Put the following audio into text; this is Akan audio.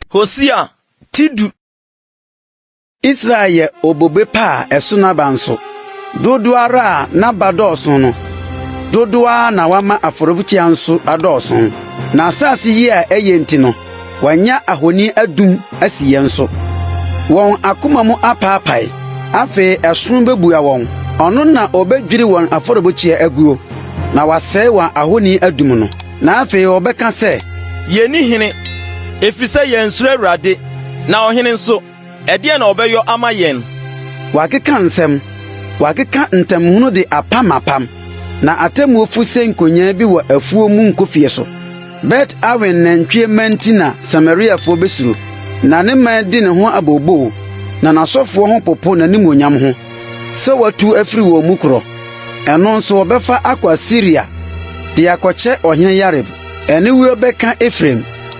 Hosea ti du. Israel yɛ obobe pa a ɛso n'aba nso. Dodow ara a n'aba dɔɔso no, dodow ara na wama afɔrebukyia nso adɔɔso. N'asase yi a eye nti no, wanya ahoni adum asi yɛn so. Wɔn akoma mu apaapae, afei ɛsono bebua wɔn. Ɔno na obedwiri wɔn afɔrebukyia aguo, na wasɛe wɔn ahoni adum no. Na afei wɔbɛka sɛ, Yenni hene, efisɛ yɛansuro Awurade, na ɔhene nso, ɛdeɛn na ɔbɛyɔ ama yɛn? Wɔakeka nsɛm, wɔakeka ntamhunu de apam apam, na atemmuo fu sɛ nkonyaa bi wɔ afuo mu nkofie so. Bet Awen nantwie mma nti na Samariafoɔ besuro, na ne man di ne ho abooboo, na n'asɔfoɔ ho popo n'animuonyam ho, sɛ wɔatu afiri wɔn mu korɔ. Ɛno nso wɔbɛfa akɔ Asiria de akɔkyɛ ɔhene Yareb. Aniwuo bɛka Efraim.